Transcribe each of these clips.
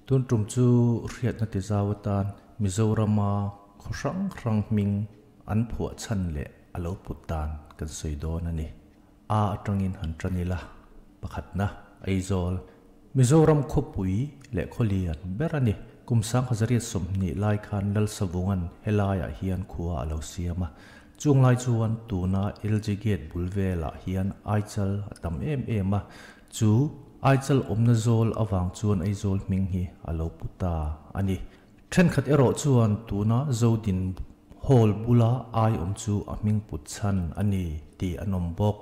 Tun tum chu hriatna ti zau atan Mizorama khaw hrang hrang hming an phuah chhan leh a lo put dan kan sawi dawn a ni. A atangin han tan ila, pakhatna, Aizawl, Mizoram khawpui leh khawlian ber a ni. Kum 1920 lai khan Lalsavunga'n helaiah hian khua a lo siam a. Chung lai chuan tuna LG Gate bul velah hian Aichal a tam em em a. Chu Aichal awmna zawl avang chuan Aizawl hming hi a lo pu ta a ni. Thenkhat erawh chuan tuna Zodin Hall bula ai awm chu a hming put chhan a ni tih an awm bawk.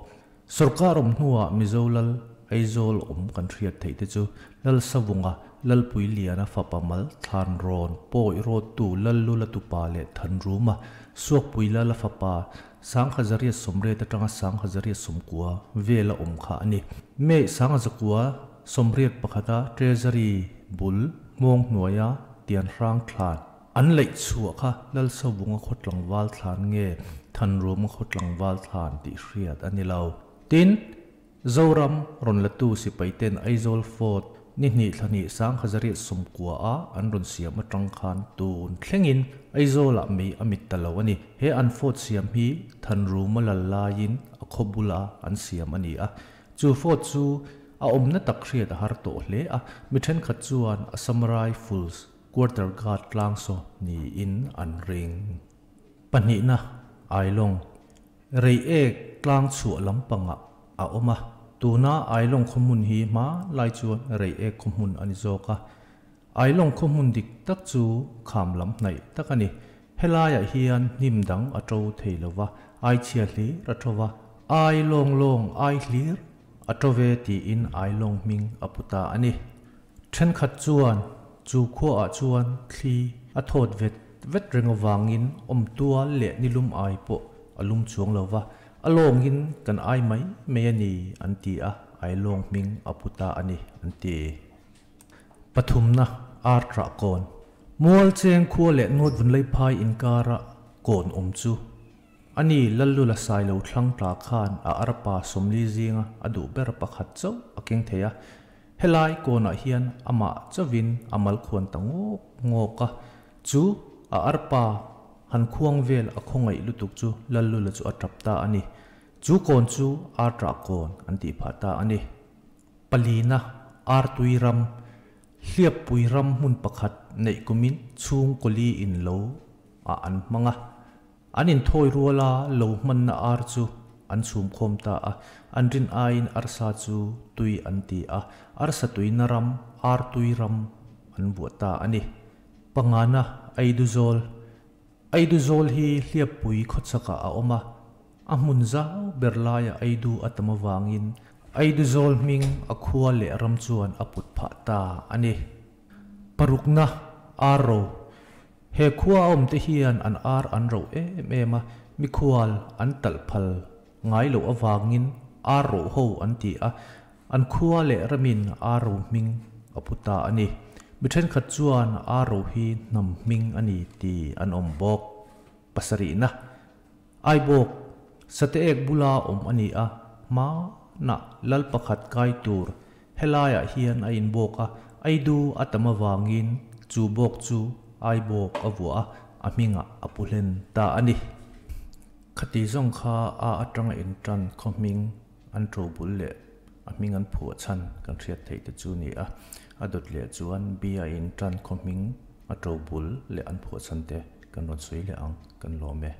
Sorkar awm hnuah Mizo Lal Aizawl awm kan hriat theih te chu Lalsavunga, Lalpuiliana fapa mal thlan rawn pawi rawttu Lallula tupa leh Thanruma, Suakpui Lala fapa 1880 atanga 1890 vela awm kha a ni. May 1981 a Treasury bul hmawng hnuaia Tianhrang thlan an laih chhuah kha Lalsavunga khaw tlangval thlan nge Thanruma khaw tlangval thlan tih hriat a ni lo. Tin, Zoram rawn latu sipaiten Aizawl Fort ni hnih thla hnih 1990 a an rawn siam atang khan tun thlengin Aizawlah mei a mit ta lo a ni. He an fort siam hi Thanruma lal laiin a khaw bula an siam a ni a. Chu fort chu a awmna tak hriat a har tawh hle a, mi thenkhat chuan Assam Rifles Quarter Guard tlangsaw niin an ring. Pahnihna, Ailawng. Reiek tlang chhuah lampangah a awm a, tuna Ailawng khaw hmun hi hma lai chuan Reiek khaw hmun a ni zawk a. Ailawng khaw hmun dik tak chu kham lam hnaih tak a ni. Helaiah hian hnim dang a to thei lo va, ai chhia hlir a to va, ai lawng lawng ai hlir a to ve tiin Ailawng hming a pu ta a ni. Thenkhat chuan chu khuaah chuan thli a thawt vet vet reng avangin awmtual leh nilum ai pawh a lum chuang lo va, a lawngin kan ai mai mai a ni an ti a, ai lawng hming a pu ta a ni an ti. Pathumna, Ar Trah Kawn. Mual cheng khua leh North Vanlaiphai inkara kawn awm chu a ni Lallula Sailo thlang tla khan a arpa 40 zinga a duh ber pakhat chauh a keng thei a, Helai kawnah hian amah chauhin a mal khuan ta ngawk ngawk a, chu a arpa han khuang vel a khawngaih lutuk chu Lallula chu a tap ta a ni. Chu kawn chu ar tah kawn an tih phah ta a ni. Palina, Ar tui ram, Hliappui ram hmun pakhat neih kumin chhung kawli in lo ah an hmang a. An inthawi ruala lo hmanna ar chu an chhum khawm ta a, an rin aiin arsa chu tui an ti a, arsa tuina ram, ar tui ram an vuah ta a ni. Pangana, Aiduzawl. Aiduzawl hi Hliappui khawchhakah a awm a, a hmun zau ber laia Aidu a tam avangin Aiduzawl hming a khua leh ram chuan a put phah ta a ni. Parukna, Arro. He khua a awmte hian an ar an roh em em a, mikhual an talh phal ngai loh avangin ar roh ho an ti a, an khua leh ramin ar ro hming a pu ta a ni. Mi thenkhat chuan ar ro hi hnam hming a ni ti an awm bawk. Pasarihna, Aibawk, Sate ek bula awm a ni a, hmanah lal pakhat kai tur Helaiah hian a inbawk a, Aidu a tam avangin chu bawk chu Aibawk a vuah a, a hmingah a pu hlen ta a ni. Khati zawng kha a atanga intan khaw hming an to bul leh a hming an phuah chhan kan hriat theih te chu ni a, a dawt leh chuan B-a intan khaw hming a to bul leh an phuah chhan te kan rawn sawi leh ang, kan lawm e.